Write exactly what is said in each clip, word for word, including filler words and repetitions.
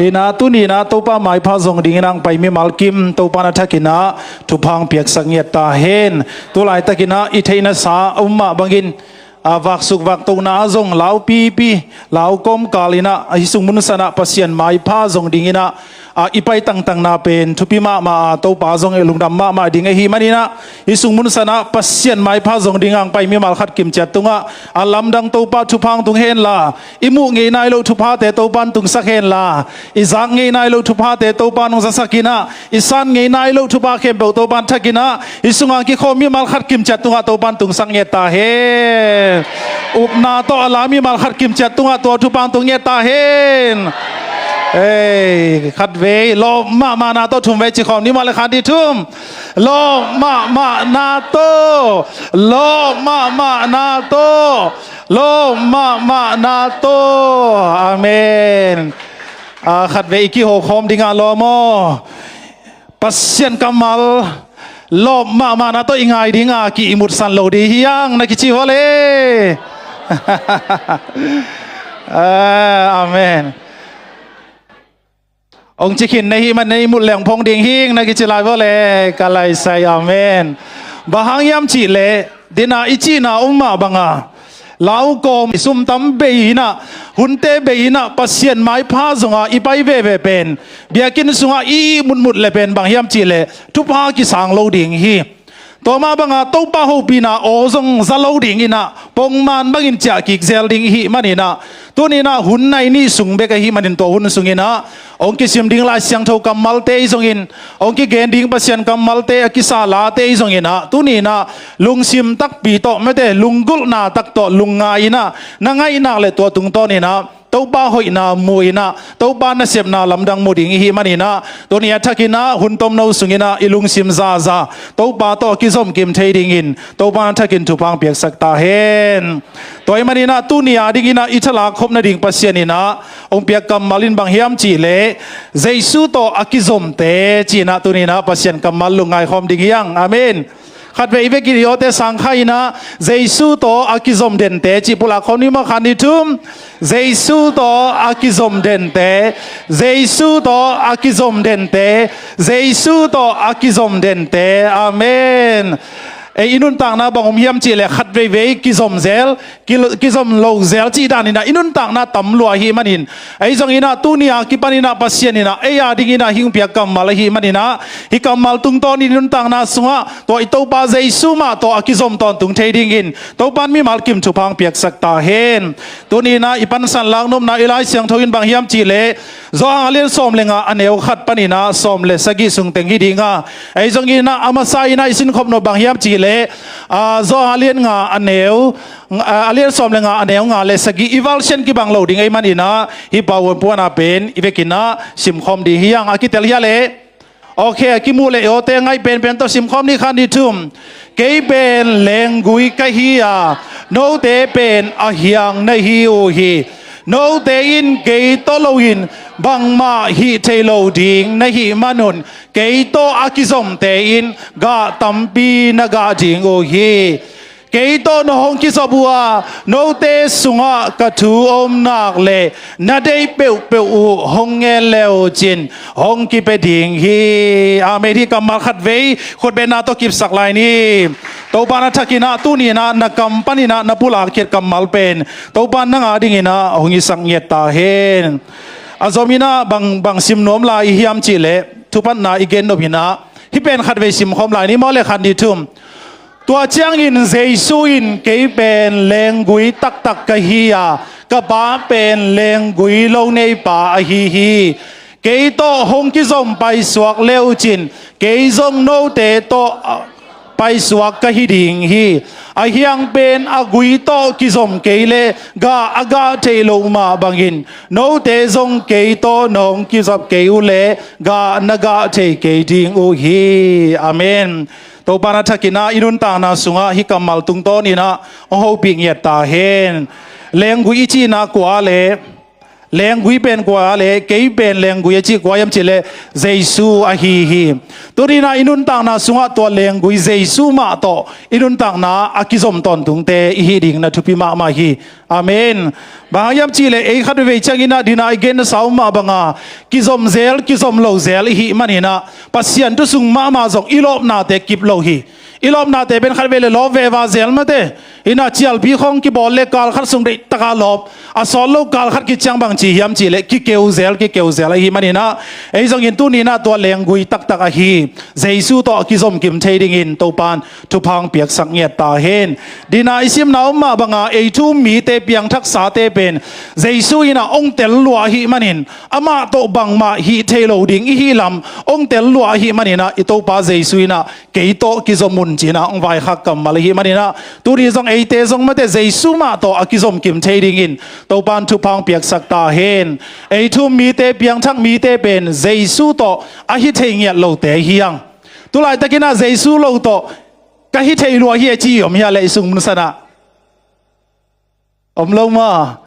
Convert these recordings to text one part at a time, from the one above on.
Inah tuni inah Topa maipha zong dingin ang pai mimal kim Topa na thakinah thupha ang piaksak ngiat ta hen. Tulaitakinah i theihna sa a um mah bangin a vaksuk vaktohna ah zong laupipi lau kawmkal inah a hi sung munsanah Pasian maipha zong dinginah a i pai tangtangna pen thupi mahmah a Topa zong i lungdam mahmah ding ahi maninah hi sung munsanah Pasian maipha zong ding ang pai mimal khat kimciat tungah a lamdang Topa thupha ang tung henla, i muh ngei nai loh thuphate Topan tungsak henla, i zak ngei nai loh thuphate Topan hong zasak inah, i san ngei nai loh thupha khempeuh Topan thakinah hi sunga kikhawm mimal khat kimciat tungah Topan tungsak ngiat ta hen. Upna tawh a la mimal khat kimciat tungah tua thupha ang tung ngiat ta hen. Ei, khatvei lawp mahmahna tawh thumvei cikhawm ni maw le khan dih thum. Lawp mahmahna tawh, lawp mahmahna tawh, lawp mahmahna tawh. Amen. A khatvei i kiho khawm dingah lawm aw. Pasian kammal lawp mahmahna tawh i ngai dinga ki-imutsan lo dih hiang na kici vawle. Amen. Ong cikhin na hih man na i mut leng phong ding hing na kici lai vawle ka laisai. Amen. Bang hang hiam cihleh dina i cihna um mah banga laukawm i sumtam bei inah hunte bei inah Pasian maipha zonga i pai veve pen biakinn sungah i ihmutmut le pen bang hiam cihleh thupha kisang lo ding hi. Tua mah banga Topa hopihna aw zong za lo dinginah pongman bangin ciah kik zel ding i hih maninah tuninah hun nai nih sung bek ahi manin tua hun sunginah ong kisim ding Lai Siangtho kammalte i zongin ong kigen ding Pasian kammalte a kisa late i zonginah tuninah lungsim takpi tawh mete lunggulhna tak tawh lungngai inah na ngaihnak le tua tungtawninah Topa hoihna mu inah Topa nasepna lamdang mu ding i hih maninah tuni a thakinah hun tomno sunginah i lungsim zaza Topa tawh a kizomkim thei dingin Topa na thakin thupha ang piaksak ta hen. Tua i maninah tuni a dinginah i thalak khop nading Pasian inah ong piak kammal in bang hiam cihleh Jesu tawh a kizomte cinah tuninah Pasian kammal lungngai khawm ding hiang. Amen. Khatvei i vekpi awte sangkha inah Jesu tawh a kizom dente cih pulak khawm ni maw khan ni thum. Jesu tawh a kizom dente, Jesu tawh a kizom dente, Jesu tawh a kizom dente. Amen. Ei i nuntakna bang om hiam cihleh khat veivei kizom zel, ki- kizom lo zel cih daninah i nuntakna tam lua ahi manin ei zonginah tuni a kipaninah Pasian inah ei a dinginah hing piak kammal ahi maninah hih kammal tungtawnin i nuntakna sungah tua i Topa Jesu mah tawh a kizom tawntung thei dingin Topan mimal kim thupha ang piaksak ta hen. Tuninah i pansan lak nopna i Lai Siangtho in bang hiam cihleh Johan a lian sawm le nga a neu khat paninah sawm le sagih sungteng hi dinga ei zonginah a masa inah i sinkhop nop bang hiam cihleh a Johan a lian nga a neu a lian sawm le nga a neu nga le sagih i valsian kibang lo ding ei maninah hih pauan puana pen i vekinah simkhawm ding hiang a kitel hia leh. Okay, a kimuh le awte ngaih penpen tawh simkhawm ni khan ni thum. Kei pen lenggui ka hi a note pen a hiang na hi uh hi. Note in kei tawh loin bangmah hih thei lo ding na hih manun kei tawh a kizomte in gah tampi na gah ding uh hi. Kei tawh na hong kizop uh a note sungah ka thu om nak le na deih peuhpeuh uh hong ngen le uh cin hong kipia ding hi. Amen. Hih kammal khatvei khutbetna tawh kipsak lai ni. Topa na thakinah tuninah na kam paninah na pulak khiat kammal pen Topa nang a dinginah hong hisak ngiat ta hen. A zominah bang, bang sim nuam lai i hiam cihleh thupatna i gen nop hinah hih pen khatvei simkhawm lai ni maw le khan ni thum. Tua ciangin Jesu in kei pen lenggui taktak ka hi a ka Pa pen lenggui lo neipa ahi hi. Kei tawh hong kizom paisuak le uh cin kei zong note tawh paisuak ka hi ding hi. A hiang pen a gui tawh kizom kei le gah a gah theih loh mah bangin note zong kei tawh na hong kizop kei uh le gah na gah thei kei ding uh hi. Amen. Topa na thakinah i nuntakna sungah hih kammal tungtawninah hong hopih ngiat ta hen. Lenggui i cihna kua le Lenggui pen kua le, kei pen lenggui a cih kua hiam cih leh Jesu ahi hi. Tuni-in ah i nuntakna sungah tua lenggui Jesu mah tawh i nuntakna a kizom tawntungte i hih ding na thupi mahmah hi. Amen. Bang hang hiam cih leh ei khat veivei ciangin ah, dina i gensa uh mah banga kizom zel, kizom lo zel i hih manin ah, Pasian thu sung mahmah zong i lawpnate kip lo hi. I lawpnate pen khat vei leh lawp veva zel mate. Ina cialpi khawng kibawl leh kal khat sung deih taka lawp, a sawt lo kal khat khit ciang bang ci hiam cih leh kikeu zel, kikeu zel ahih manin ah, ei zongin tuni-in ah tua lenggui taktak ahi Jesu tawh a kizom kim thei dingin Topa'n thupha hong piaksak ngiat ta hen. Dina i simna uh mah banga ei thu um mite, piangthaksate pen Jesu in ah hong tel lua ahih manin, amah tawh bangmah hih thei lo ding i hih lam hong tel lua ahih manin ah, i Topa Jesu in ah kei tawh kizom un ci-in ah hong vaikhak kammal ahih manin ah, tuni zong eite zong mate Jesu mah tawh a kizom kim thei dingin Topa'n thupha hong piaksak ta hen. Ei thu um mite, piangthak mite pen Jesu tawh a hi thei ngiat lote hi hang. Tulaitakin ah Jesu lo tawh ka hi thei lua hi a ci om hia leh i sung mun sanah? Om lo maw?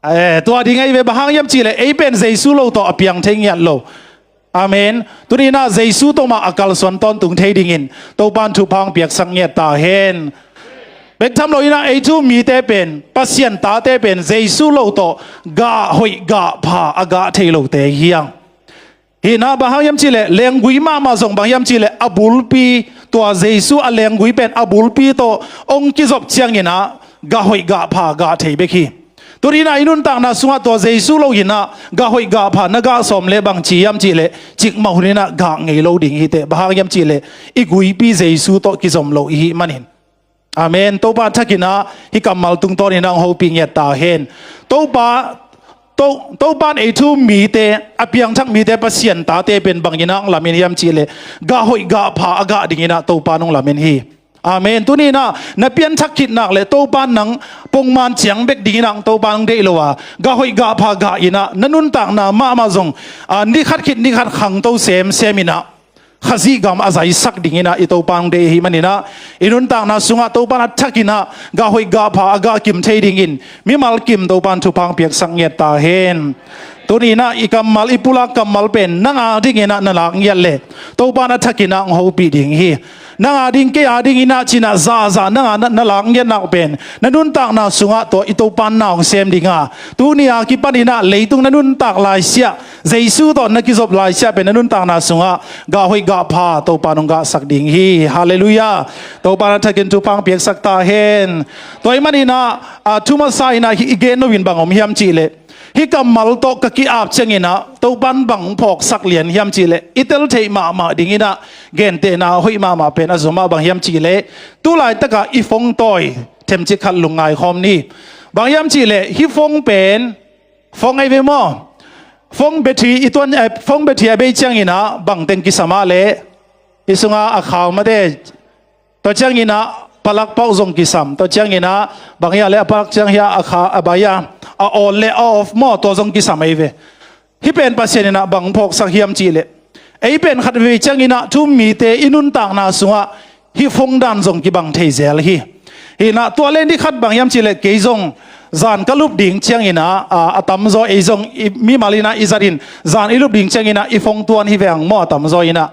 Eh, tua ding ahi ve, bang hang hiam cih leh ei pen Jesu lo tawh a piang thei ngiat lo. Amen. Tuni-in ah Jesu tawh mah a kalsuan tawntung thei dingin Topa'n thupha hong piaksak ngiat ta hen. Bek tham lo-in ah ei thu um mite pen, Pasian tate pen Jesu lo tawh gah hoih gah pha a gah thei lote hi hang. Hih na bang hang hiam cih leh lenggui mahmah zong bang hiam cih leh a bulpi, tua Jesu a lenggui pen a bulpi tawh hong kizop ciangin ah gah hoih gah pha gah thei bek hi. Tuni-in ah i nuntakna sungah tua Jesu lo-in ah gah hoih gah pha na gah sawm leh bang ci hiam cih leh, cikmah hun-in ah gah ngei lo ding hi teh. Bang hang hiam cih leh i guipi Jesu tawh kizom lo i hih manin. Amen. Topa thakin ah hih kammal tungtawnin ah hong hopih ngiat ta hen. Topa, To-, Topa'n ei thu um mite, a piangthak mite, Pasian tate pen bangin ah hong lamen hiam cih leh gah hoih gah pha a gah dingin ah Topa'n hong lamen hi. Amen. Tuni-in ah na pianthak khit nak leh Topa'n nang pongman ciang bek dingin ah Topa'n hong deih lo a, gah hoih gah pha gah in ah na nuntakna mahmah zong, a, ni khat khit ni khat khangto semsem in ah Khazih gam a zaisak dingin ah i Topa'n hong deih ahih manin ah, i nuntakna sungah Topa'n a thakin ah gah hoih gah pha a gah kim thei dingin mimal kim Topa'n thupha hong piaksak ngiat ta hen. Tuni-in ah i kammal, i pulak kammal pen nang a dingin ah na lak ngiat leh Topa'n a thakin ah hong hopih ding hi. Nang a ding, kei a dingin ah ci-in ah zahzah nang a na, na lak ngiat nak pen na nuntakna sungah tua i Topa'n na hong sem ding a, tuni a kipanin ah leitung na nuntak laisiah, Jesu tawh na kizop laisiah pen na nuntakna sungah gah hoih gah pha Topa'n hong gahsak ding hi. Halleluiah. Topa'n a thakin thupha hong piaksak ta hen. Tua ahih manin ah, a, thu masa-in ah hih i gen loin bang om hiam cih leh, hih kammal tawh ka ki-ap ciangin ah Topa'n bang hong phawksak lian hiam cih leh, i tel theih mahmah dingin ah gentehna hoih mahmah pen a zom ah bang hiam cih leh, tu laitak ah i phone tawi themcik khat lungngai khawm ni. Bang hiam cih leh hih phone pen, phone ahi ve maw? Phone battery i tuan, eh, phone battery a bei ciangin ah bang teng kisam a leh, i sungah a khau mate, tua ciangin ah palak pau zong kisam, tua ciangin ah bang hia leh a palak ciang hia a kha, a bai a, a on leh a off maw, tua zong kisam ahi ve. Hih pen Pasian in ah bang phawksak hiam cih leh, ei pen khat vei ciangin ah thu um mite i nuntakna sungah hih phone dan zong kibang thei zel hi. Hih na tua leh ni khat bang hiam cih leh kei zong zan ka lup ding ciangin ah, a, a tamzaw ei zong i, mimal in ah i zat in zan i lup ding ciangin ah i phone tuan hi ve hang maw, a tamzaw in ah.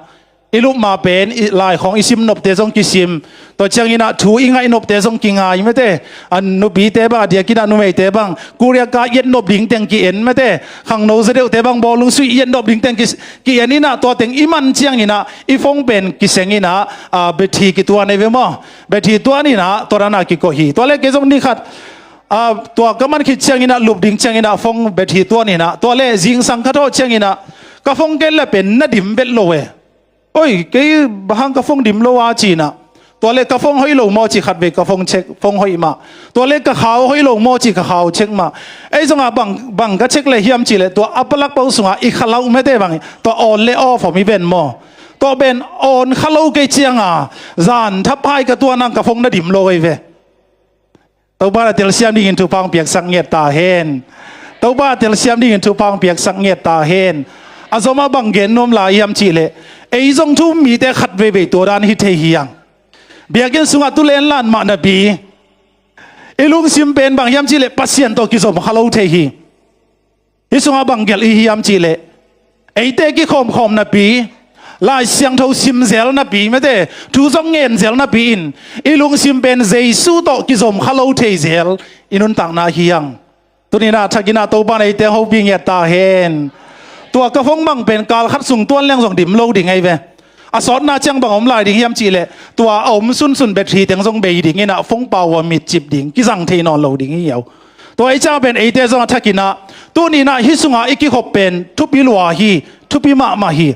I lup ma pen, i, lai khawng i sim nopte zong kisim. Tua ciangin ah thu i ngaih nopte zong kingai mate. A nupite bang, a diakin ah numeite bang, Korea ka i et nop ding teng ki-en mate. Khangno za deuhte bang bawlung suih i et nop ding teng ki, ki-en in ah, tua teng i man ciangin ah i phone pen kiseng in ah, a, battery kituan ahi ve maw? Battery tuan in ah tua dan a kikoih hi. Tua leh kei zong ni khat, a, tua ka man khit ciangin ah, lup ding ciangin ah phone battery tuan in ah, tua leh zingsang ka thawh ciangin ah ka phone ken leh pen na dim vet lo e. Oi, kei bang hang ka phone dim lo a ci-in ah. Tua leh ka phone hoih lo maw ci khat vei ka phone check, phone hoih mah. Tua leh ka khau hoih lo maw ci ka khau check mah. Ei zong ah bang, bang ka check leh hiam cih leh tua a palak pau sungah i kha lau mate bang, tua on leh off om hi ven maw. Tua pen on kha lo kei ciang a, zan thapphai ka tuan hang ka phone na dim lo ahi ve. Topa'n a telsiam dingin thupha hong piaksak ngiat ta hen. Topa'n a telsiam dingin thupha hong piaksak ngiat ta hen. A zom ah bang gen nuam lai hiam cih leh, ei zong thu um mite khat veivei tua dan hi thei hi hang. Biakinn sungah tu lenlan mah napi, i lungsim pen bang hiam cih leh Pasian tawh kizom kha lo thei hi. Hih sungah bang gelh i hiam cihleh, eite kikhawmkhawm napi, Lai Siangtho simzel napi, mete thu zong ngenzel napi in i lungsim pen Jesu tawh kizom kha lo theizel i nuntakna hi hang. Tuninah thakinah Topan eite hopih ngiat ta hen. Tua ka phone bang pen kal khat sung tuan leng zong dim lo ding ahi ve. A sawtna ciang bang om lai ding hiam cihleh, tua a om sunsun battery teng zong bei ding inah phone pau a mitcip ding, kizang thei nawn lo ding hi hiau. Tua ei ciang pen eite zong a thakinah tuninah hih sungah i kikhop pen thupi lua hi, thupi mahmah hi.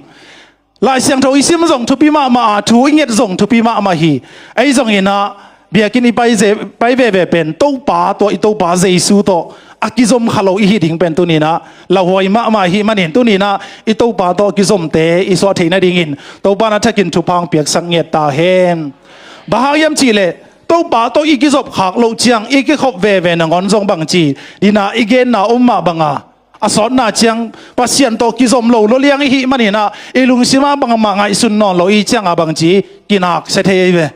Lai Siangtho i sim zong thupi mahmah a, thu i nget zong thupi mahmah hi. Ei zong inah biakinn i pai ze-, pai veve pen Topa tawh, i Topa Jesu tawh a kizom kha lo i hih ding pen tuninah lauhuai mahmah i hih manin tuninah i Topa tawh kizomte i suah theih nadingin Topan a thakin thupha hong piaksak ngiat ta hen. Bang hang hiam cihleh, Topa tawh i kizop khak loh ciang i kikhop veve nangawn zong bangci dinah i genna om mah banga, a sawtna ciang Pasian tawh kizom lo lua liang i hih maninah i lungsimah bangmah ngaihsun nawn lo i hih cianga bangci kinaksia thei ahi ve.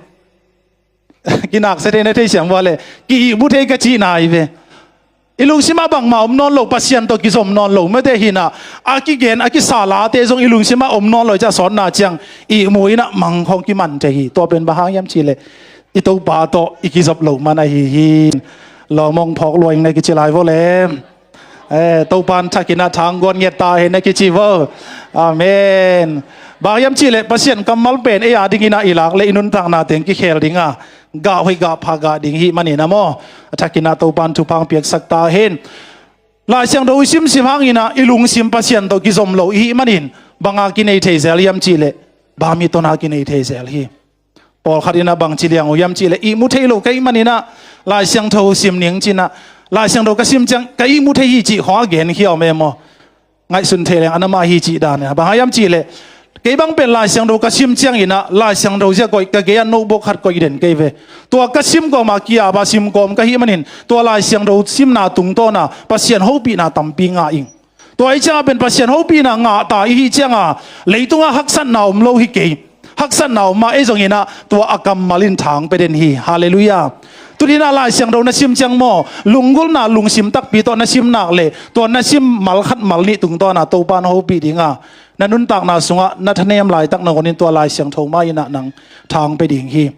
Kinaksia thei na thei siang vua le, ki-ihmu thei ka cihna ahi ve. I lungsimah bangmah om nawn lo, Pasian tawh kizom nawn lo mete hinah, a kigen a kisa late zong i lungsimah om nawn lo i ciah sawtna ciang ihmu inah mang khawng kiman thei hi. Tua pen bang hang hiam cihleh, i Topa tawh i kizop lo man ahi hi. Lawmong phawk luaing na kici lai vua le. Eh, Topan thakinah thangguan ngiat ta hen na kici vo. Amen. Bang hiam cihleh Pasian kammal pen ei a dinginah i lak le i nuntakna teng kikhel dinga, gah hoih gah pha gah ding hih maninah maw, a thakinah Topan thupha hong piaksak ta hen. Lai Siangtho i simsim hanginah i lungsim Pasian tawh kizom lo i hih manin banga kinei theizel hiam cihleh, bami tona kinei theizel hi. Pawlkhat inah bangci liang uh hiam cihleh, ihmu thei lo ka hih maninah Lai Siangtho sim ning cinah, Lai Siangtho ka sim ciang ka ihmu thei hi cih khawng a genkhia om e maw. Ngaihsun thei leng a na mah hi cih dan inah, bang hang hiam cihleh, kei bang pen Lai Siangtho ka sim cianginah Lai Siangtho zia koih ka gei-ah notebook khat koih den kei ve. Tua ka sim kawma ki-ap a sim kawm ka hih manin tua Lai Siangtho simna tungtawna Pasian hopihna tampi ngah ing. Tua i cianga pen Pasian hopihna ngah ta i hih cianga leitungah haksatna om lo hi kei. Haksatna om mah ei zonginah tua a kammal in thang pia den hi. Halleluiah. Tuninah Lai Siangtho na sim ciang maw, lunggulhna lungsim takpi tawh na sim nak le tua na sim mal khat mal nih tungtawna Topan hopih dinga, na nuntakna sungah na thanem laitak nangawnin tua Lai Siangtho mah inah nang thang pia ding hi.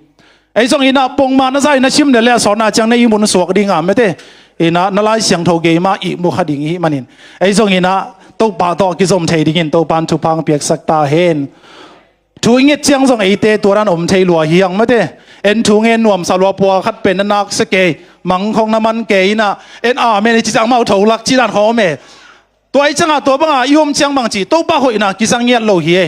Ei zonginah pongmah na zai na sim le le a sawtna ciang na ihmun suak dinga mete inah na Lai Siangtho gei mah ihmu kha ding i hih manin, ei zonginah Topa tawh kizom thei dingin Topan thupha hong piaksak ta hen. Thu i nget ciang zong eite tua dan om thei lua hi hang mete. En thu ngen nuamsa lua, pawlkhat pen na naksia kei, mang khawng na man kei inah, en amen i ci ciang amau tho lak ci dan khawng om e. Tua i cianga tua banga i om ciang bangci Topa hoihna kiza ngiat lo hi e.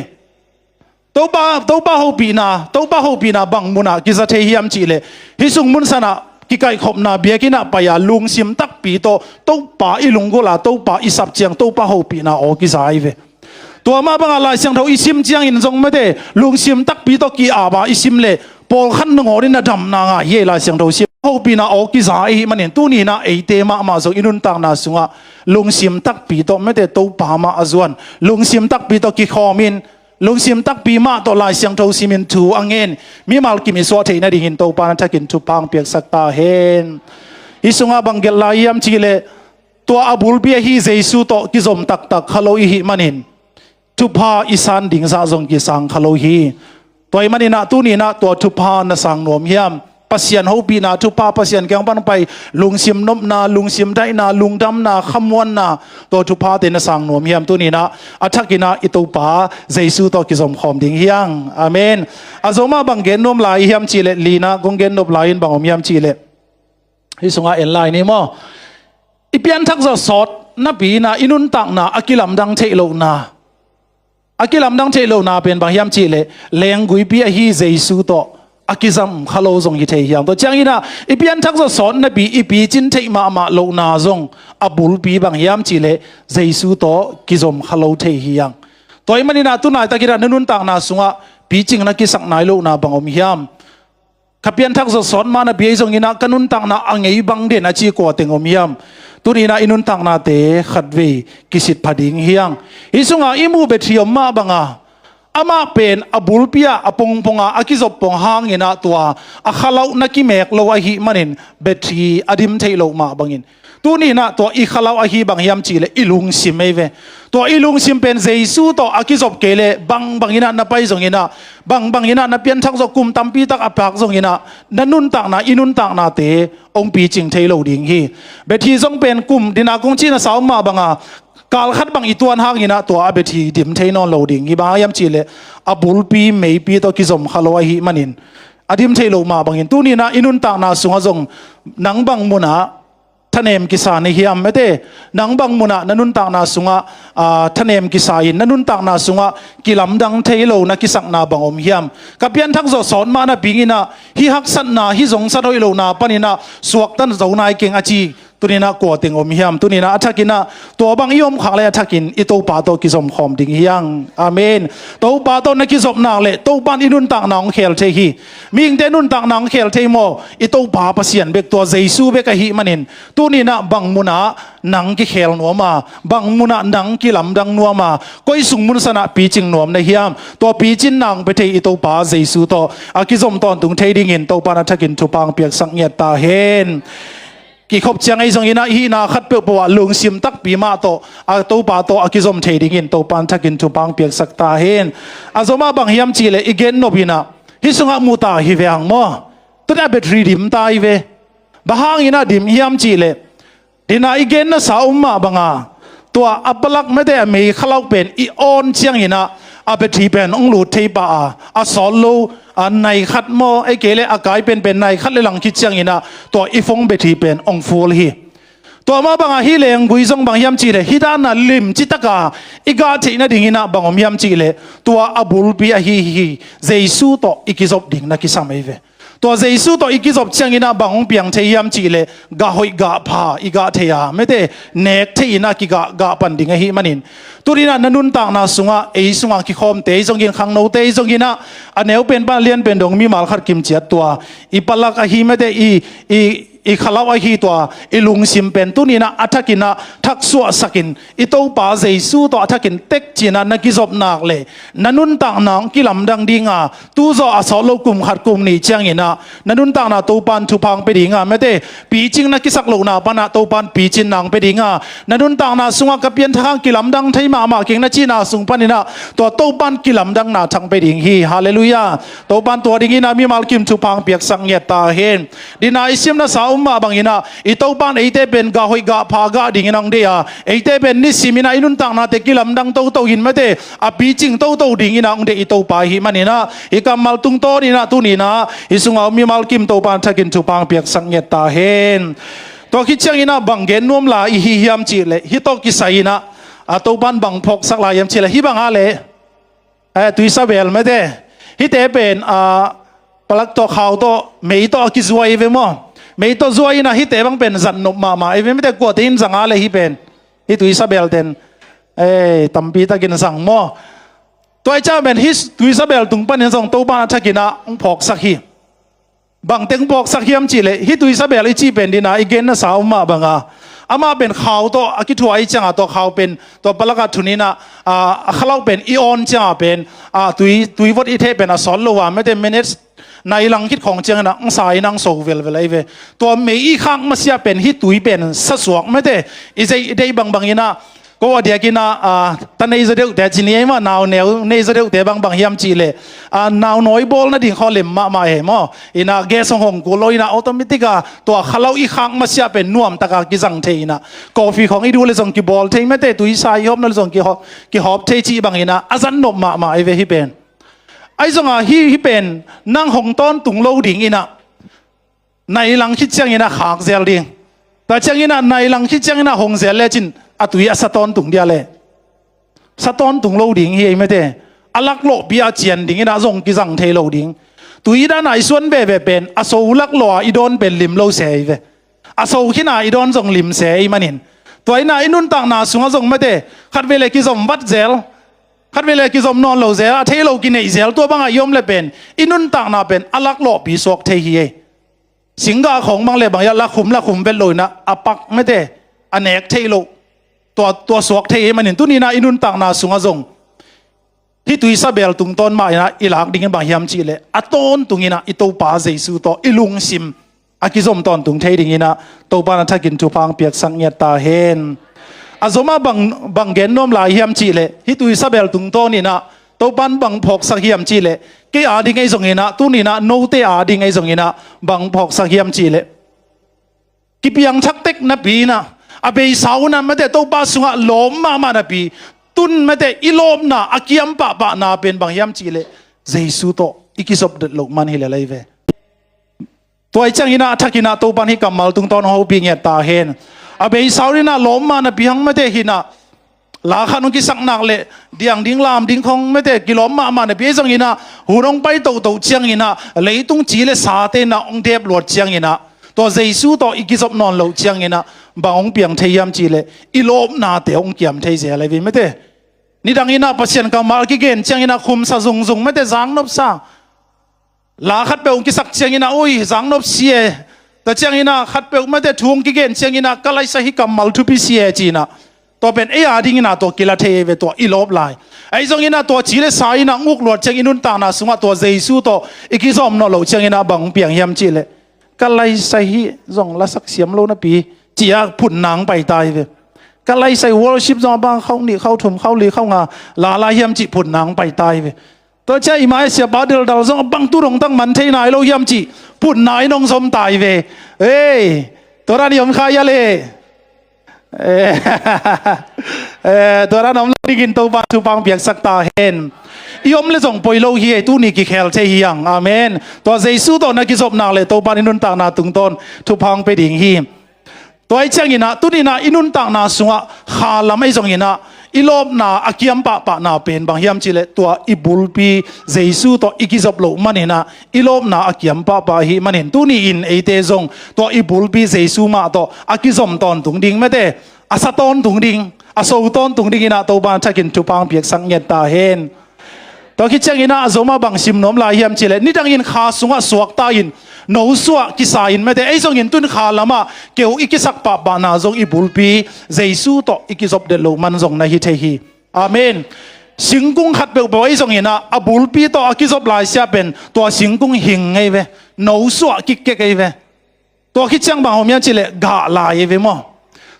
Topa, Topa hopihna, Topa hopihna bang munah kiza thei hiam cihleh, hih sung mun sanah kikaihkhopna biakinnah pai-a lungsim takpi tawh Topa i lunggulh a, Topa i sap ciang Topa hopihna aw kiza ahi ve. Tua mah bangah Lai Siangtho i sim ciangin zong mete lungsim takpi tawh ki-ap a i sim le pawlkhat nangawn in a damna ngah hi ei. Lai Siangtho sim hopihna aw kiza i hih manin tuninah eite mahmah zong i nuntakna sungah lungsim takpi tawh mete Topa mah a zuan, lungsim takpi tawh kikhawmin, lungsim takpi mah tawh Lai Siangtho simin thu a ngen mimal kim i suah theih nadingin Topa na thakin thupha hong piaksak ta hen. Hih sungah bang gelh lai hiam cihleh, tua a bulpi ahi Jesu tawh kizom taktak kha lo i hih manin thupha i san ding zah zong kisang kha lo hi. Tua i maninah tuninah tua thupha na sang nuam hiam? Pasian hopihna thupha, Pasian kiang pan pai lungsim nopna, lungsim daihna, lungdamna, khamuanna, tua thuphate na sang nuam hiam? Tuninah a thakinah i Topa Jesu tawh kizom khawm ding hi hang. Amen. A zomah bang gen nuam lai hiam cihleh, linah kong gen nop lai in bang om hiam cihleh, hih sungah en lai ni maw. I pianthak zawh sawt napi inah i nuntakna a kilamdang theih lohna, a kilamdang theih lohna pen bang hiam cihleh, lengguipi ahi Jesu tawh a kizam kha lo zong hi thei hiam? Tua cianginah i pianthak zawh sawt napi i picin theih mahmah lohna zong a bulpi bang hiam cihleh, Jesu tawh kizom kha lo thei hi hang. Tua i maninah tu laitakinah na nuntakna sungah picing na kisak nai lohna bang om hiam? Ka pianthak zawh sawt mah napi ahi zonginah ka nuntakna a ngei bang den a ci kua teng om hiam? Tuninah i nuntaknate khatvei kisit pha ding hi hang. Hih sungah i muh battery om mah banga, amah pen a bulpi ah a pongponga a kizop pong hanginah tua a khalauh na kimek lo ahih manin battery a dim theih loh mah bangin, Tuni inah tua i khalau ahi bang hiam cihleh i lungsim ei ve. Tua i lungsim pen Jesu tawh a kizop kei leh bangbang inah na pai zong inah, bangbang inah na pianthak zawh, kum tampi tak a phak zong inah na nuntakna, i nuntaknate hong picing thei lo ding hi. Bethi zong pen kum dina kong cihna sa om mah banga kal khat bang i tuan hang inah tua a bethi dim thei nawn lo ding hi. Bang hang hiam cihleh a bulpi meipi tawh kizom kha lo ahih manin a dim thei lo mah bangin tuni inah i nuntakna sungah zong nang bang munah thanem kisa na hiam, mete? Nang bang munah na nuntakna sungah, ah, thanem kisa in na nuntakna sungah kilamdang thei lo na kisakna bang om hiam? Ka pianthak zawh sawt mah napi inah hih haksatna, hih zongsat hoih lohna pan inah suakta zo nai keng a ci tuni inah kua teng om hiam? Tuni inah a thak inah tua bang i om khak leh a thakin i Topa tawh kizom khawm ding hi hang. Amen. Topa tawh na kizop nak leh Topa in i nuntakna hong khel thei hi. Mihingte nuntakna hong khel thei maw? I Topa Pasian bek, tua Jesu bek ahih manin tuni inah bang munah nang kikhel nuam a, bang munah nang kilamdang nuam a, koi sung mun sanah picing nuam na hiam? Tua picinna hong pia thei i Topa Jesu tawh a kizom tawntung thei dingin Topa in a thakin thupha hong piaksak ngiat ta hen. Kikhop ciang ei zong inah hihna khat peuhpeuh ah lungsim takpi mah tawh a Topa tawh a kizom thei dingin Topa in a thakin thupha hong piaksak ta hen. A zom ah bang hiam cihleh i gen nop inah hih sungah mu ta hi ve hang maw? Tuni a battery dim ta hi ve. Bang hang inah dim hiam cihleh dina i genna sa om mah banga tua a palak, mete, a mei khalau pen i on ciang inah a battery pen hong lut thei pah a, a sawt lo, a nai khat maw, ei kei leh a kai penpen nai khat le lang khit ciang inah tua i phone battery pen hong full hi. Tua mah banga hih lenggui zong bang hiam cihleh hih dana lim citaka i gah theih nading inah bang om hiam cihleh tua a bulpi ahi hi, Jesu tawh i kizop ding na kisam ei ve. Tua Jesu tawh i kizop ciang inah bang hong piang thei hiam cihleh gah hoih gah pha i gah thei a, mete, nek thei inah kigah gah pan ding ahih manin tuni inah na nuntakna sungah, ei sungah kikhawmte zong in, khangnote zong inah a neu pen pan a lian pen dong mimal khat kimciat, tua i palak ahi, mete, i, i i khalau ahi tua i lungsim pen tuni inah a thak inah thaksuahsak in i Topa Jesu tawh a thakin tek ci inah na kizop nak leh na nuntakna hong kilamdang ding a, tu zawh a sawt lo kum khat kum nih ciang inah na nuntakna Topa in thupha hong pia ding a, mete, picing na kisak lohna panah Topa in picinna hong pia ding a, na nuntakna sungah ka pianthak hang kilamdang thei mahmah keng na cihna sung pan inah tua Topa in kilamdanna thak hong pia ding hi. Halleluiah. Topa in tua ding inah mimal kim thupha hong piaksak ngiat ta hen. Dina i simna sa om mah bang inah i Topa in eite pen gah hoih gah pha gah dingin hong deih a, eite pen nisim inah i nuntaknate kilamdang toto in, mete, a picing toto ding inah hong deih i Topa ahih man inah i kammal tungtawn inah tuni inah i sungah om mimal kim Topa in a thakin thupha hong piaksak ngiat ta hen. Tua khit ciang inah bang gen nuam lai i hi hiam cihleh hih tawh kisai inah a Topa in bang phawksak lai hiam cihleh hih bang a leh, eh, tuisabel, mete, hihte pen, ah, palak tawh khau tawh mei tawh a kizuai ei ve maw? Mei tawh zuai inah hihte bang pen zat nop mahmah ei ve, mete, kuate in zang a leh hih pen, hih tuisabel ten, eh, tampi takin zang maw? Tua i cah pen hih tuisabel tung panin zong Topa in a thak inah hong phawksak hi. Bang teng phawksak hiam cihleh hih tuisabel i cih pen dina i genna sa om mah banga amah pen khau tawh a kithuah i cianga tua khau pen tua palak ah thun inah, ah, a khalau pen i on cianga pen, ah, tui, tui vot i theh pen a sawt lo a, mete, minutes nai lang khit khawng ciang inah hong sa inah hong so velvel ei ve. Tua mei i khak masiah pen hih tui pen sasuak, mete, i zeih, i deih bangbang inah ko a diak inah, ah, ta nei zaw deuhte ci ni ei maw, nau neu nei zaw deuhte bang bang hiam cihleh, ah, nau nawi bawl nading khaw lem mahmah hi maw? Inah gas hong hong kul lo inah automatic a tua khalau i khak masiah pen nuamtaka kizang thei inah coffee khawng i duh leh zong kibawl thei, mete, tuisa i hawp na leh zong kihawp, kihawp thei cih bang inah a zat nop mahmah ei ve hih pen. Ahi zonga hih, hih pen nang hong tawntung lo ding inah nai lang khit ciang inah khak zel ding. Tua ciang inah nai lang khit ciang inah hong zel lecin a tui a sa tawntung dia leh, sa tawntung lo ding hi ei, mete. A laklawhpi a cian ding inah zong kizang thei lo ding. Tui dana i suan veve pen a so laklawh a i dawn pen lim lo se ei ve. A so khin a i dawn zong lim se ei manin tua inah i nuntakna sungah zong, mete, khatvei leh kizom vat zel, khatvei leh kizom nawn lo zel, a thei lo kineih zel, tua bangah i om leh pen i nuntakna pen a laklawhpi suak thei hi ei. Singgah khawng bang leh bang inah lakhum lakhum vet lo inah a pak, mete, a nek theih loh, tua, tua suak thei ahih manin tuni inah i nuntakna sungah zong hih tuisabel tungtawn mah inah i lak dingin bang hiam cihleh a tawntung inah i Topa Jesu tawh i lungsim a kizom tawntung thei dinginah Topan a thakin thupha hong piaksak ngiat ta hen. A zomah bang, bang gen nuam lai hiam cihleh, hih tuisabel tungtawninah Topan bang phawksak hiam cihleh, kei ading ei zonginah, tuninah note ading ei zonginah bang phawksak hiam cihleh, kipiangthak tek napi inah, a beisa unah mate Topa sungah lawp mahmah napi, tun mate i lawpna a kiam pahpahna pen bang hiam cihleh, Jesu tawh i kizop det loh man hi lel ei ve. Tua i cianginah a thakinah Topan hih kammal tungtawn hong hopih ngiat ta hen. A beisa unah lawp mah napi hang mate hinah, la khat hong kisak nak leh diang ding lam ding khong mate kilawm mahmah napi ei zonginah, hun hong pai tohtoh cianginah, leitung ci le sate inah hong dep luat cianginah, tua Jesu tawh i kizop nawn loh cianginah bang hong piang thei hiam cihleh, i lawpnate hong kiam thei zel ei ve mate. Nidanginah Pasian kammal kigen cianginah khumsa zungzung mate zangnopsa. La khatpeuh hong kisak cianginah, ui, zangnop si e. Tua cianginah khatpeuh mate thu hong kigen cianginah, ka laisa hih kammal thupi si e cinah, tua pen ei adinginah tua kila thei ei ve, tua i lawp lai. Ahi zonginah tua ci le sa inah nguk luat ciang i nuntakna sungah tua Jesu tawh i kizom nawn loh cianginah bang hong piang hiam cihleh, ka laisa hih zong lasak siam lo napi, ci-a phutna hong pai ta ei ve. Ka laisa hih worship zong a bang khau nih khau thum khau li khau nga la lai hiam cih phutna hong pai ta ei ve. Tua ciang i mai siapa dildal zong a bang tu dongtak man thei nai lo hiam cih phutna in hong zom ta ei ve. Ei, tua dan i om kha hia le. Eh, eh, tua dan om lo dingin Topa thupha hong piaksak ta hen. I om le zong poi lo hi ei, tuni kikhel thei hi hang. Amen. Tua Jesu tawh na kizop nak leh Topa i nuntakna tungtawn thupha hong pia ding hi. Tua i cianginah tuninah i nuntakna sungah khalam ei zonginah, i lawpna a kiam pahpahna pen bang hiam cihleh, tua i bulpi Jesu tawh i kizop loh maninah i lawpna a kiam pahpah ahih manin, tuni-in eite zong tua i bulpi Jesu mah tawh a kizom tawntung ding mate, a sa tawntung ding, a so tawntung dinginah Topa a thakin thupha hong piaksak ngiat ta hen. Tua khit cianginah a zomah bang sim nuam lai hiam cihleh, nidangin kha sungah suakta in, nosuah kisa in mate, ei zongin tun kha lamah keu i kisak pahpahna zong i bulpi Jesu tawh i kizop det loh man zong na hi thei hi. Amen. Singkung khat peuhpeuh ei zonginah a bulpi tawh a kizop laisiah pen tua singkung hing ngei ve, nosuah kikkek ei ve. Tua khit ciang bang om hiam cihleh gah lai ei ve maw.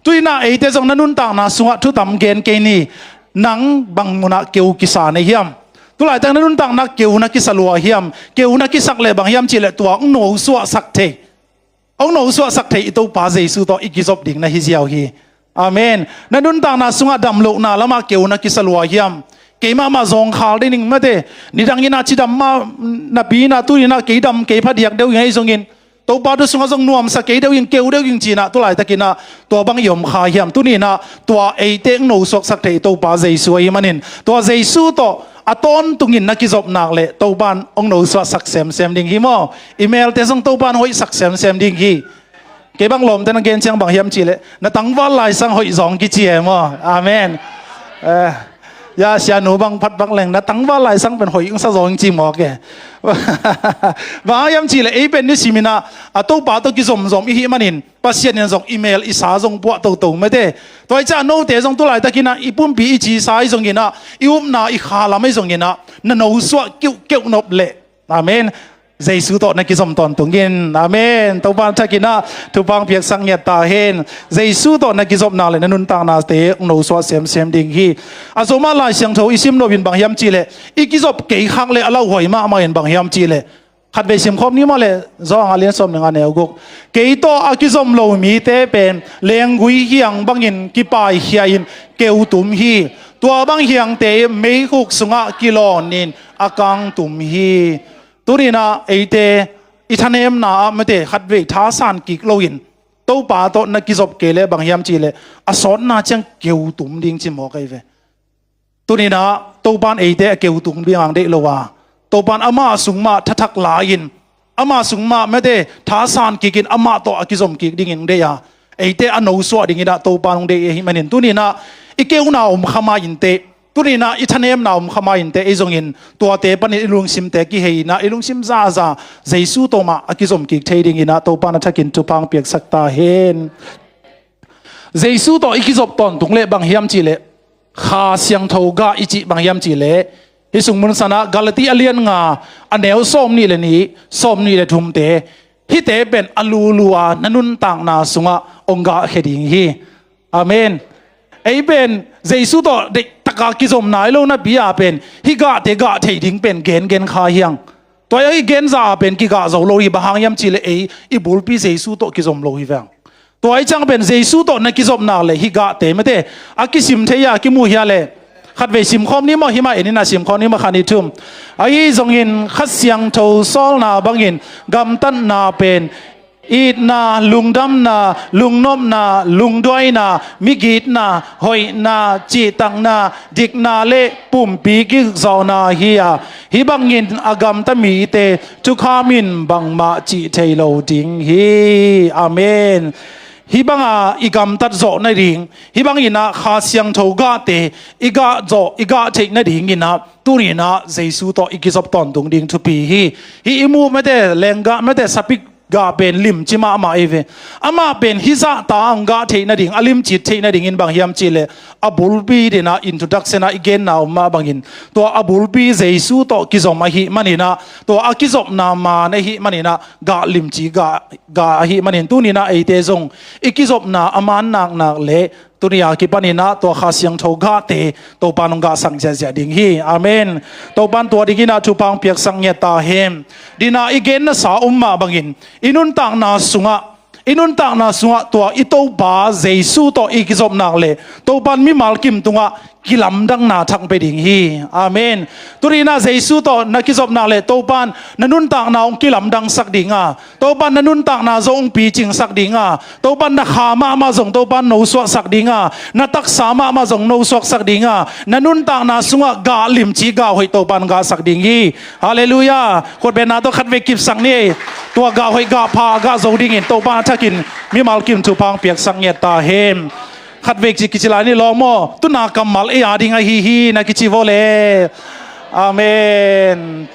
Tuinah eite zong na nuntakna sungah thutam gen kei ni. Nang bang munah keu kisa na hiam? Tulaitak na nuntakna keu na kisa lua hiam? Keu na kisak leh bang hiam cihleh tua hong nosuahsak thei, hong nosuahsak thei i Topa Jesu tawh i kizop ding na hi ziau hi. Amen. Na nuntakna sungah damlohna lamah keu na kisa lua hiam? Keimah mah zawngkhal ding mate, nidanginah cidam mah napi inah tuninah kei dam kei phadiak deuh ing ei zongin, Topa tu sungah zong nuamsa kei deuh ing, keu deuh ing cinah tulaitakinah tua bang i om kha hiam? Tuninah tua eite hong nosuaksak thei i Topa Jesu ahih manin, tua Jesu tawh a tawntungin na kizop nak leh Topa in hong nosuahsak semsem ding hi maw. I melte zong Topa in hoihsak semsem ding hi. Kei bang lawmte na gen ciang bang hiam cihleh, na tangval laisang hoih zawng kici e maw. Amen. Eh, ya, sianu bang phat bang leng na tangval laisang pen hoih hong sa zawng ci mawk e. Bang hiam cihleh ei pen nisiminah a Topa tawh kizomzom i hih manin, Pasian in zong i mel i sa zong puah toto mate. Tua i ciah note zong tulaitakinah i pumpi i cisa i zonginah, i upna i khalam i zonginah na nosuah kiuhkeuh nop leh, amen, Jesu tawh na kizom tawntungin. Amen. Topa thakinah thupha hong piaksak ngiat ta hen. Jesu tawh na kizopna le na nuntaknate hong nosuah semsem ding hi. A zomah Lai Siangtho i sim nopin bang hiam cihleh, i kizop kei khak le a lauhuai mahmah in bang hiam cihleh, khatvei simkhawm ni maw le, Johan a lian sawm le nga neu guk. Kei tawh a kizom lo mite pen lenggui hiang bangin kipaikhia in keutum hi. Tua bang hiangte meikhuk sungah kilawnin a kangtum hi. Tuninah eite i thanemna ah mate khatvei thasan kik loin Topa tawh na kizop kei leh bang hiam cihleh, a sawtna ciang keutum ding ci mawk ei ve. Tuninah Topa in eite a keutum ding hong deih lo a, Topa in amah sung mah thathak la-in, amah sung mah mate thasan kikin amah tawh a kizom kik dingin hong deih a, eite a nosuah dinginah Topa in hong deih ahih manin tuninah i keuna om kha ma inteh, tuninah i thanemna om kha ma inteh, ei zongin tuate panin i lungsimte kihei inah i lungsim zaza Jesu tawh mah a kizom kik thei dinginah Topa in a thakin thupha hong piaksak ta hen. Jesu tawh i kizop tawntung leh bang hiam cihleh, Kha Siangtho gah i cih bang hiam cihleh, hih sung mun sanah Galati a lian nga a neu sawm nih le nih, sawm nih le thumte, Hihte pen a lulu a na nuntakna sungah hong gahkhia ding hi. Amen. Ei pen Jesu tawh deihtaka kizomna i lo napi-a pen hih gahte gah thei ding pen gengen kha hiang. Tua i genza a pen kigah zo lo hi, bang hang hiam cihleh ei i bulpi Jesu tawh kizom lo hi veng. Tua i ciang pen Jesu tawh na kizop nak leh hih gahte mate a kisim thei a kimu hia leh khatvei simkhawm ni maw, hih mah en in a simkhawm ni maw, khat ni thum. Ahi zongin Kha Siangtho sawlna bangin gamtatna pen itna, lungdamna, lungnopna, lungduaina, migitna, hoihna, cihtakna, dikna le pumpi kizawhna hi a, hih bangin a gamta mite thukham in bangmah cih thei lo ding hi. Amen. Hih banga i gamtat zawh nading, hih banginah Kha Siangtho gahte i gah zawh, i gah theih nadinginah tuninah Jesu tawh i kizop tawntung ding thupi hi. Hih i muh mate, lenggah mate, sapik gah pen limci mahmah ei ve. Amah pen hih zahta a hong gah theih nading, a limcit theih nadingin bang hiam cihleh a bulpi dinah introduction ah i genna om mah bangin tua a bulpi Jesu tawh kizom ahih maninah, tua a kizopna maan ahih maninah gah limci gah, gah ahih manin tuninah eite zong i kizopna a maan naknak le tuni a kipaninah tua Kha Siangtho gahte Topan hong gahsak ziahziah ding hi. Amen. Topan tua dinginah thupha hong piaksak ngiat ta hen. Dinah i gennasa om mah bangin i nuntakna sungah, i nuntakna sungah tua i Topa Jesu tawh i kizopnak le Topan mimal kim tungah kilamdanna thangpia ding hi. Amen. Tuninah Jesu tawh na kizopnak le Topan na nuntakna hong kilamdangsak dinga, Topan na nuntakna zong hong picingsak dinga, Topan na kha mahmah zong Topan nosuahsak dinga, na taksa mahmah zong nosuaksak dinga, na nuntakna sungah gah limci gah hoih Topan gahsak ding hi. Halleluiah. Khutbetna tawh khatvei kipsak ni. Tua gah hoih gah pha gah zo dingin Topan a thakin mimal kim thupha hong piaksak ngiat ta hen. Khatvei ci kici lai ni lawm aw. Tuna kammal ei a ding ahi hi na kici vaw le. Amen.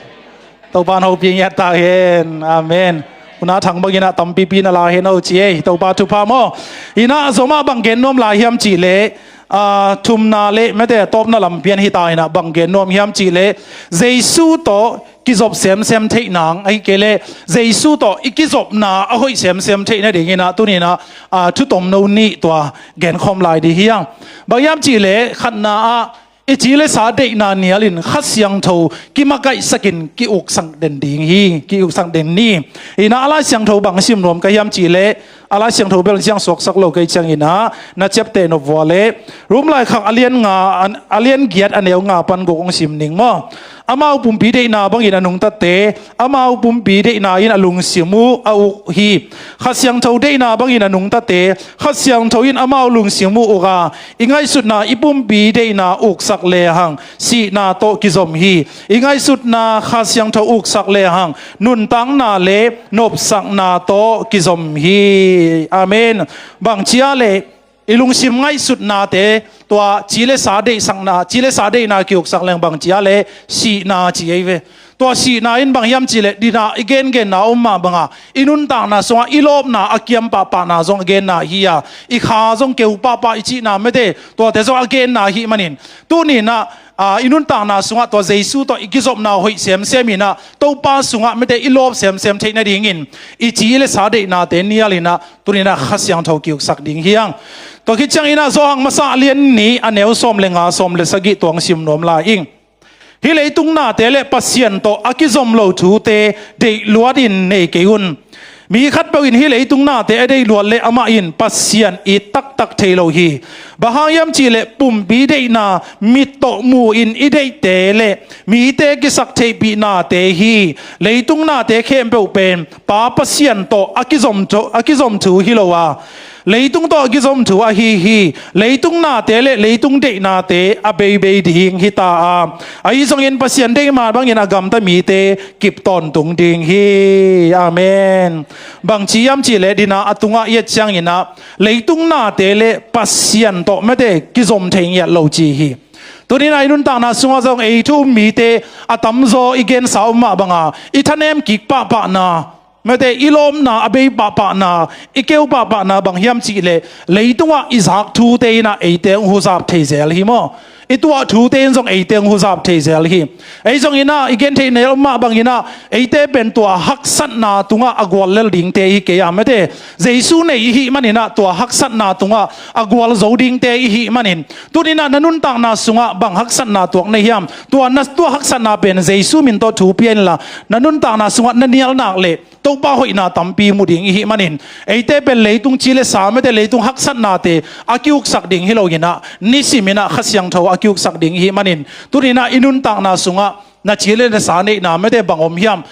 Topan hopih ngiat ta hen. Amen. Una thang banginah tampipi na la hen aw ci ei. Topa thupha maw. Inah zomah bang gen nuam lai hiam cihleh, a, thumna le mate tawpna lampian hita inah bang gen nuam hiam cihleh Jesu tawh kizop semsem theih nang ahi kei leh Jesu tawh i kizopna a hoih semsem theih nadinginah tuninah, a, thutom no nih tua genkhawm lai dih hiang. Bang hiam cihleh khatna ah i ci le sa deihna nialin Kha Siangtho kimakaihsakin ki-uksak den ding hi, ki-uksak den ni. Inah a Lai Siangtho bang sim nuam ka hiam cihleh a Lai Siangtho bel siang suaksak lo kei cianginah na ciapteh nop vua le Rom laikhak a lian nga, a lian giat a neu nga pan guk hong sim ning maw. Amau pumpi deihna bangin a nungtate amau pumpi deihna in a lungsim uh a uk hi. Kha Siangtho deihna bangin a nungtate Kha Siangtho in amau lungsim uh uk a, i ngaihsutna i pumpi deihna uksak lehang sihna tawh kizom hi. I ngaihsutna Kha Siangtho uksak lehang nuntakna le nopsakna tawh kizom hi. Amen. Bang cia le i lungsim ngaihsutnate tua ci le sa deihsakna, ci le sa deihna kiuksak leng bang cia le sihna ci ei ve. Tua sihna in bang hiam cihleh dinah i gengenna om mah banga i nuntakna sungah i lawpna a kiam pahpahna zong a genna hi a, i kha zong keu pahpah i cihna mate tuate zong a genna hi manin tuninah, a, i nuntakna sungah tua Jesu tawh i kizopna hoih semsem inah Topa sungah mate i lawp semsem theih nadingin i ci le sa deihnate nialinah tuninah Kha Siangtho kiuksak ding hiang. Tua khit cianginah Johan masa a lian nih a neu sawm le nga, sawm le sagih tuang sim nuam lai ing. Hih leitung nate le Pasian tawh a kizom lo thute deih luatin nei kei un. Mi khatpeuh in hih leitung nate a deih luat le amah in Pasian it taktak thei lo hi. Bang hang hiam cihleh pumpi deihna mit tawh mu-in i deihte le mite kisaktheihpihnate hi. Leitung nate khempeuh pen Pa Pasian tawh a kizom thu, a kizom thu hi lo a, leitung tawh a kizom thu ahi hi. Leitung nate le leitung deihnate a beibei ding hita a, ahi zongin Pasian deihma bangin a gamta mite kip tawntung ding hi. Amen. Bang ci hiam cihleh dinah a tungah i et cianginah leitung nate le Pasian tawh mate kizom thei ngiat lo ci hi. Tuninah i nuntakna sungah zong ei thu um mite a tamzaw i gensa om mah banga i thanem kik pahpahna mate i lawpna a bei pahpahna, i keu pahpahna bang hiam cihleh leitungah i zak thute inah eite hong huzap thei zel hi maw. I tuah thute in zong eite hong huzap thei zel hi. Ei zong inah i gen theih nel mah bang inah eite pen tua haksatna tungah a gual lel dingte i hi kei a, mate. Jesu nei i hih man inah tua haksatna tungah a gual zo dingte i hih manin, tuni inah na nuntakna sungah bang haksatna tuak na hiam? Tua na, tua haksatna pen Jesu min tawh thu pia inla, na nuntakna sungah na nial nak leh Topa hoihna tampi mu ding i hih manin, eite pen leitung ci le sa, mate, leitung haksatnate a ki-uksak ding hi lo inah, nisim inah Kha Siangtho a ki-uksak ding i hih manin, tuni inah i nuntakna sungah na ci le na sa neihna, mate, bang om hiam?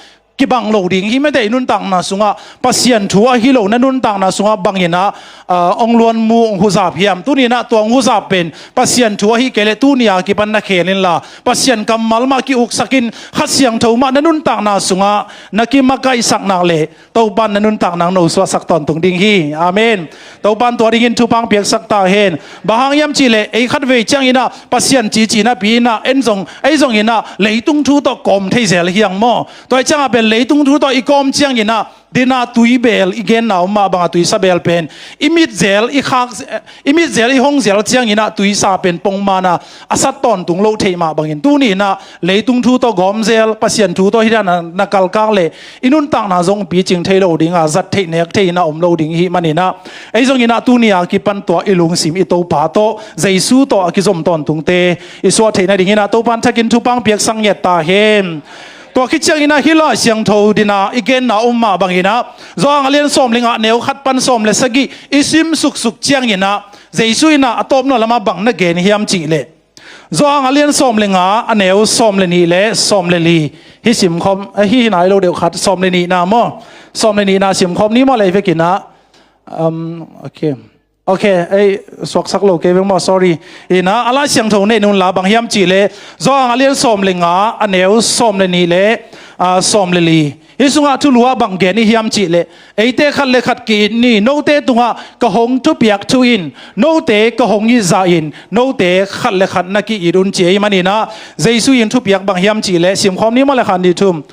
Kibang lo ding hi, mate. I nuntakna sungah Pasian thu ahi lo na nuntakna sungah bang inah, ah, hong luanmu, hong huzap hiam? Tuni inah tua hong huzap pen Pasian thu ahi kei leh tuni a kipan na khel inla, Pasian kammal mah ki-uksak in, Kha Siangtho mah na nuntakna sungah na kimakaihsak nak leh Topa in na nuntakna hong nosuahsak tawntung ding hi. Amen. Topa in tua dingin thupha hong piaksak ta hen. Bang hang hiam cih leh ei khatvei ciang inah Pasian cici napi inah en zong, ei zong inah leitung thu tawh kawm thei zel hi hang maw? Tua hi ciangah pen leitung thu tawh i kawm ciang inah, dina tuibeel, i genna om mah bangah tuisabeel pen i mit zel, i khak, i mit zel, i hong zel ciang inah tuisa pen pongman a a sat tawntung loh theih mah bangin, tuni inah leitung thu tawh gawm zel, Pasian thu tawh hih dan a na kalkak leh i nuntakna zong picing thei lo ding a, zat theih nek thei inah om lo ding i hih man inah, ei zong inah tuni a kipan tua i lungsim i Topa tawh, Jesu tawh a kizom tawntungte i suah theih nading inah Topa in thakin thupha hong piaksak ngiat ta hen. Tua khit ciang inah hih Lai Siangtho dina i genna om mah bang inah, Johan a lian sawm le nga, a neu khat pan sawm le sagih i sim suksuk ciang inah, Jesu inah a tawpna lamah bang na gen hiam cih leh, Johan a lian sawm le nga, a neu sawm le nih le sawm le li. Hih simkhawm, eh, hih nai lo deuh khat, sawm le nihna maw? Sawm le nihna simkhawm ni maw, lei vek inah. Um, okay. Okay, ei, suaksak lo kei veng maw, sorry. Inah, a Lai Siangtho nei un la, bang hiam cih leh, Johan a lian sawm le nga, a neu sawm le nih le, ah, sawm le li. Hih sungah thulu ah bang gen i hiam cih leh, eite khat le khat ki-it ni, note tungah ka hong thupiak thu in, note ka hong it zahin, note khat le khat na ki-it un, ci ahih man inah, Jesu in thupiak bang hiam cih leh, simkhawm ni maw le, khat, nih, thum.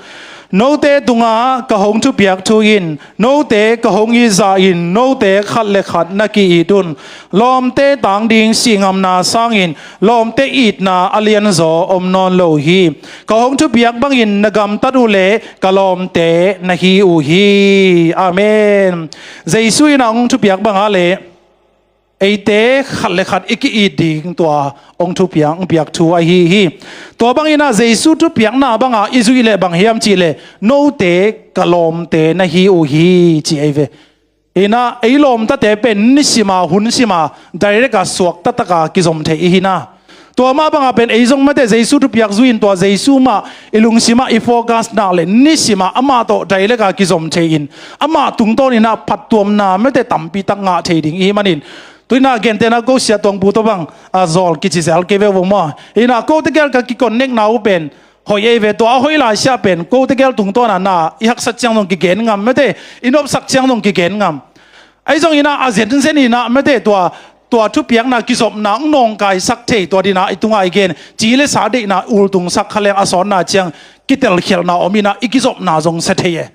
Note tungah ka hong thupiak thu in, note ka hong it zahin, note khat le khat na ki-it un. Lawmte tang ding sihngamna sangin lawmte itna a lianzaw om nawn lo hi. Ka hong thupiak bangin na gamtat uh leh ka lawmte na hi uh hi. Amen. Jesu inah hong thupiak bangah leh eite khat le khat i ki-it ding tua hong thupiak, hong piak thu ahi hi. Tua bang inah Jesu thupiakna bangah i zuih leh bang hiam cih leh, note ka lawmte na hi uh hi, ci ahi ve. Inah ei lawmtate pen nisima, hun sima, direct a, suakta taka kizom thei i hi na. Tua mah bangah pen ei zong, mate, Jesu thupiak zui-in tua Jesu mah i lungsimah i focus nak leh nisima amah tawh direct a kizom thei-in, amah tungtawn inah phattuamna, mate, tampi tak ngah thei ding i hih manin, tu inah gentehna ko Sia Tuangpu tawh bang a zawl kici zel kei ve uh maw? Inah kote gel ka ki-connect-na uh pen hoih ei ve. Tua a hoih laisiah pen kote gel tungtawn ah na i haksat ciang zong kigen ngam, mate, i nopsak ciang zong kigen ngam. Ahi zong inah a zenzen inah, mate, tua, tua thupiakna kizopna hong nawngkaisak thei, tua dina i tungah i gen ci le sa deihna ultungsak kha leng a sawtna ciang kitelkhialhna om inah i kizopna zong sia thei e.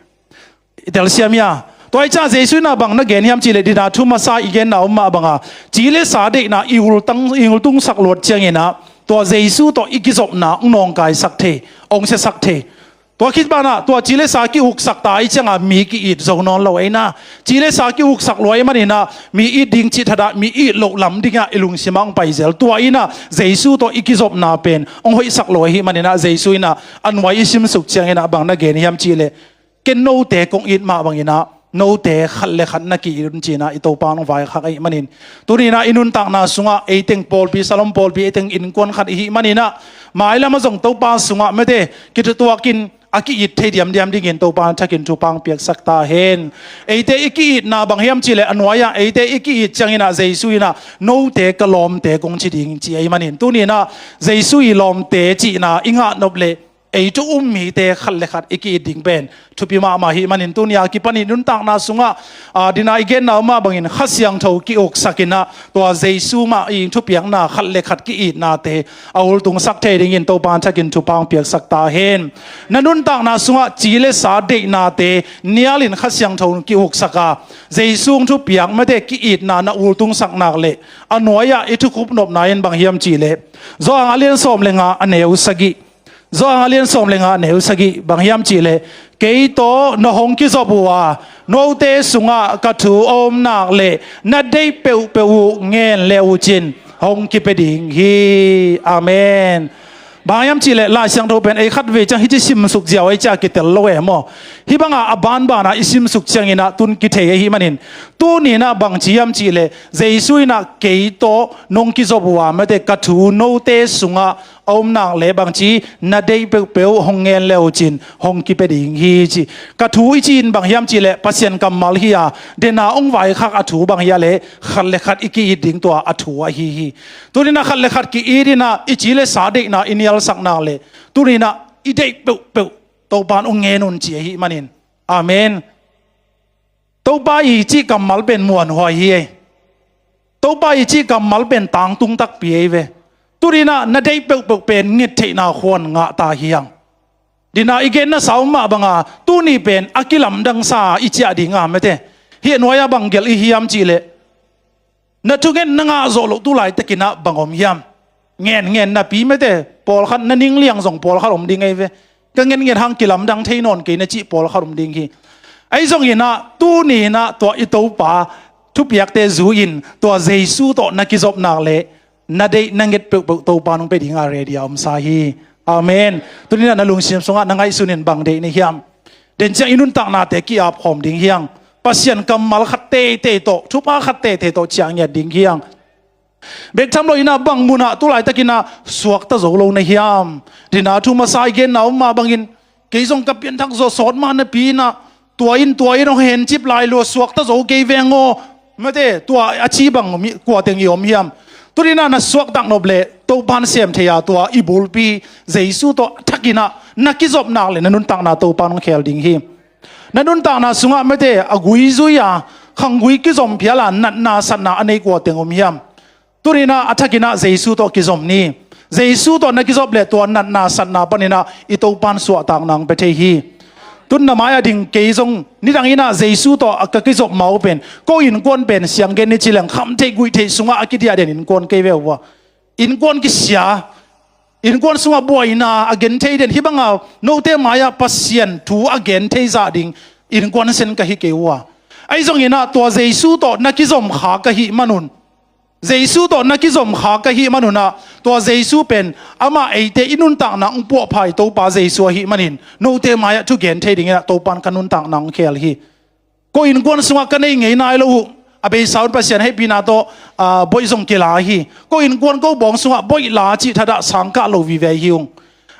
I telsiam hia? Tua i ciang Jesu inah bang na gen hiam cih leh, dina thu masa i genna om mah banga, ci le sa deihna i ultang, i ultungsak luat ciang inah tua Jesu tawh i kizopna hong nawngkaisak thei, hong siasak thei. Tua khit banah tua ci le sa ki-uksak ta i ciangah mi ki-it zo nawn lo ei na. Ci le sa ki-uksak lua i man inah mi it ding cih thadah mi it loh lam dingah i lungsimah hong pai zel. Tua inah Jesu tawh i kizopna pen hong hoihsak lo ahih man inah Jesu inah a nuai i simsuk ciang inah bang na gen hiam cih leh, ken note kong it mah bang inah note khat le khat na ki-it un, ci inah i Topa hong vaikhak ahih manin, tuni inah i nuntakna sungah ei teng pawlpi, Salom pawlpi, ei teng innkuan khat i hih man inah, mailamah zong Topa sungah, mate, kithutuakin a ki-it thei diamdiam dingin Topa thakin thupha hong piaksak ta hen. Eite i ki-itna bang hiam cih leh, a nuai-ah eite i ki-it ciang inah Jesu inah note ka lawmte kong ci ding, ci ahih manin, tuni inah Jesu i lawmte cihna i ngah nop leh ei thu um mite khat le khat i ki-it ding pen thupi mahmah hi manin, tuni a kipan i nuntakna sungah, a, dina i genna um mah bangin Kha Siangtho ki-uksak inah, tua Jesu mah i thupiakna khat le khat ki-itnate a ultungsak thei dingin Topa in thakin thupha hong piaksak ta hen. Na nuntakna sungah ci le sa deihnate nialin Kha Siangtho ki-uksak a, Jesu hong thupiak mate ki-itna na ultungsak nak leh, a nuai-ah i thukhup nopna in bang hiam cihleh, Johan a lian sawm le nga a neu sagih, Johan a lian sawm le nga a neu sagih bang hiam cihleh, kei tawh na hong kizop uh a, note sungah ka thu a om nak leh na deih peuhpeuh uh ngen le uh cin hong kipia ding hi. Amen. Bang hiam cihleh Lai Siangtho pen ei khatvei ciang hih ci simsuk ziau ei cia kitel lo e maw. Hih banga a banbana i simsuk cianginah tun kithei ahi manin, tuninah bang ci hiam cihleh, Jesu inah kei tawh nong kizop uh a mate ka thu note sungah a om nak leh bang ci, na deih peuhpeuh hong ngen le uh cin hong kipia ding hi ci. Ka thu i ci in bang hiam cihleh Pasian kammal hi a, dena hong vaikhak a thu bang hi a leh khat le khat i ki-it ding tua a thu ahi hi. Tuninah khat le khat ki-it inah i ci le sa deihna i nialsak nak leh, tuninah i deih peuhpeuh Topa in hong ngen un ci ahi manin. Amen. Topa i cih kammal pen muanhuai hi ei. Topa i cih kammal pen tangtung takpi ei ve. Tuninah na deih peuhpeuh pen ngettheihna khuan ngah ta hiang. Dina i genna sa um mah banga tuni pen a kilamdangsa i ciah dinga mate, hih nuai-ah bang gelh i hiam cihleh, na thunget na ngah zawh loh tu laitakinah bang om hiam? Ngenngen napi mate pawlkhat, na ning liang zong pawlkhat om ding ei ve. Ka ngenngen hang kilamdang thei nawn kei na cih pawlkhat om ding hi. Ahi zonginah tuninah tua i Topa thupiakte zui-in tua Jesu tawh na kizop nak leh na deih na nget peuhpeuh Topa in hong pia dinga ready a omsa hi. Amen. Tuninah na lungsim sungah na ngaihsunin bang deih na hiam? Denciang i nuntaknate ki-ap khawm ding hiang. Pasian kammal khat teitei tawh, thupha khat teitei tawh ciah ngiat ding hiang. Bek tham loinah bang munah tu laitakinah suakta zo lo na hiam? Dina thu masa i genna um mah bangin, kei zong ka pianthak zawh sawt mah napi inah tua in tua in hong hencip lai lua, suakta zo kei veng aw. Mate, tua a ci bang mi kua teng i om hiam? Tuninah na suaktak nop leh Topa in sem thei a, tua i bulpi Jesu tawh thakinah na kizop nak leh na nuntakna Topa in hong khel ding hi. Na nuntakna sungah mate a gui zui a, khanggui kizom phial a, natna satna a nei kua teng om hiam? Tuninah a thakinah Jesu tawh kizom ni. Jesu tawh na kizop leh tua natna satna paninah i Topa in suahtakna hong pia thei hi. Tun na mai-ah ding kei zong nidanginah Jesu tawh a ka kizop ma uh pen, ko innkuan pen siang gen ni ci leng khamtheih guihtheih sungah a kidiahdian innkuan kei ve uh a. Innkuan kisia, innkuan sungah buaina a genthei den, hih banga note mai-ah Pasian thu a genthei zah ding innkuan sen ka hi kei uh a. Ahi zonginah tua Jesu tawh na kizom kha ka hih manun, Jesu tawh na kizom kha ka hih manunah, tua Jesu pen amah eite i nuntakna hong puahpha i Topa Jesu ahih manin, note mai-ah thugen thei dinginah Topa in ka nuntakna hong khel hi. Ko innkuan sungah ka nei ngei nai lo uh, a beisa un Pasian hehpihna tawh, aa, boih zong kila hi. Ko innkuan ko bawng sungah boih la cih thadah sangkah lo vive hi ung.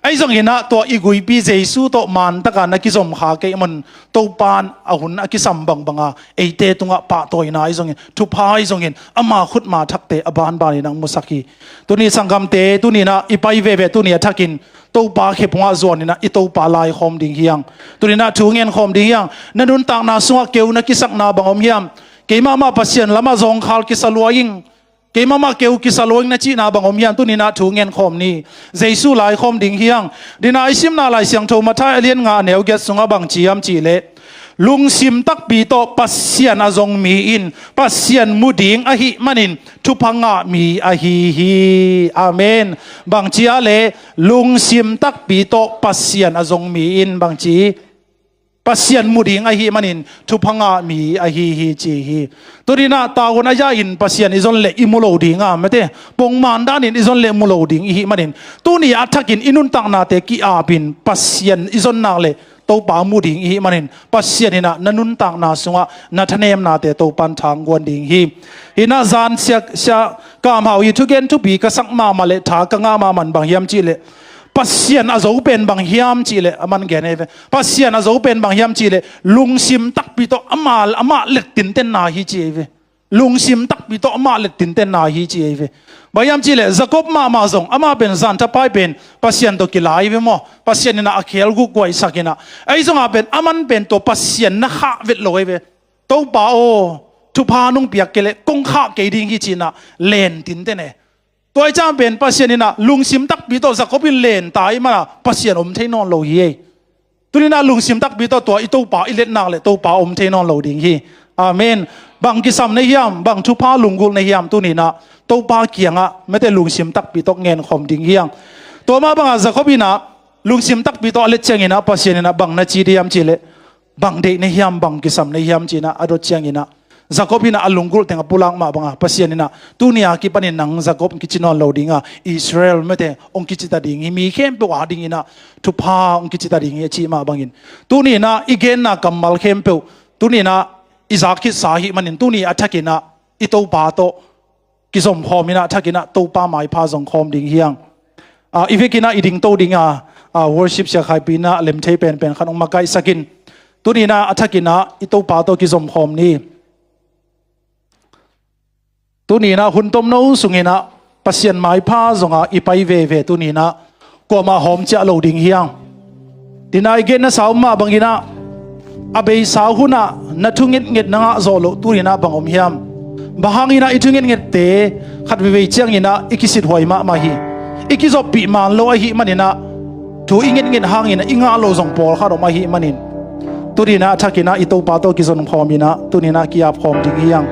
Ahi zonginah tua i guipi Jesu tawh mantaka na kizom kha kei man, Topa in a hun a kisam bangbanga eite tungah pahtawina ahi zongin, thupha ahi zongin, ama khutma thakte a banbanin ang musak hi. Tuni sanggamte, tuninah i pai veve tuni a thakin Topa khephungah zuaninah i Topa laikhawm ding hiang. Tuninah thu ngenkhawm ding hiang. Na nuntakna sungah keu na kisakna bang om hiam? Keimah mah Pasian lamah zawngkhal kisa lua ing, keimah mah keu kisa lua ing na cihna bang om hiam? Tuninah thu ngenkhawm ni. Jesu laikhawm ding hiang. Dina i simna Lai Siangtho Matthai a lian nga a neu giat sungah bang ci hiam cihleh, lungsim takpi tawh Pasian a zong mi in Pasian mu ding ahih manin thupha ngah mi ahi hi. Amen. Bang ci a leh, lungsim takpi tawh Pasian a zong mi in bang ci, Pasian mu ding ahih manin thupha ngah mi ahi hi ci hi. Tuninah taun a ya-in Pasian i zon leh i mu lo dinga mate, pongman danin i zon leh mu lo ding i hih manin, tuni a thakin i nuntaknate ki-apin Pasian i zon nak leh Topa mu ding i hih manin, Pasian inah na nuntakna sungah na thanemnate Topa in thangguan ding hi. Hinah zan sia, sia Kam Hau i thugen thupi ka sak mahmah leh tha ka ngah mahmah in bang hiam cihleh, Pasian a zo pen bang hiam cihleh, a man gen ei ve. Pasian a zo pen bang hiam cihleh, lungsim takpi tawh amah, amah let tintenna hi ci ei ve. lungsim takpi tawh amah let tinten nai hi ci ei ve. Bang hiam cihleh Jacob mahmah zong amah pen zanthapai pen Pasian tawh kilai ve maw? Pasian inah a khel gukguaisak inah, ei zongah pen aman pen tua Pasian na khah vet lo ei ve. Topa aw, thupha nong piak kei leh kong khah kei ding hi ci inah len tinten e. Tua i cang pen Pasian inah lungsim takpi tawh Jacob in len ta i mana Pasian om thei nawn lo hi ei. Tuninah lungsim takpi tawh tua i Topa i let nak le Topa om thei nawn lo ding hi. Amen. Bang kisam na hiam, bang thupha lunggulh na hiam, tuninah Topa kiangah mete lungsim takpi tawh ngenkhawm ding hiang. Tua mah bangah Jacob inah lungsim takpi tawh a let cianginah Pasian inah bang na ci diam cihleh, bang deih na hiam, bang kisam na hiam cinah a dot cianginah Jacob inah a lunggulh teng a pulak mah bangah Pasian inah tuni a kipanin nang Jacob kici nawn lo dinga, Israel mete hong kicita ding hi, mi khempeuh a dinginah thupha hong kicita ding hi a cih mah bangin, tuninah i genna kammal khempeuh tuninah i zak khitsa ahih manin tuni a thakinah i Topa tawh kizomkhawm inah thakinah Topa maipha zongkhawm ding hiang. Ah, i vekinah i dingto dinga, ah, worship siakhaipi inah lemthei penpen khat hong makaihsakin, tuninah a thakinah i Topa tawh kizomkhawm ni. Tuninah hun tomno sunginah Pasian maipha zonga i pai veve tuninah kuamah hawm ciah lo ding hiang. Tinah i genna sa um mah banginah a beisa hunah na thu ngetnget na ngah zawh loh tuninah bang om hiam? Bang hanginah i thu ngetngette khat veivei cianginah i kisithuai mahmah hi. I kizoppih man lo ahih maninah thu i ngetnget hanginah i ngah loh zong pawlkhat om ahih manin, tuninah a thakinah i Topa tawh kizomkhawm inah tuninah ki-apkhawm ding hiang.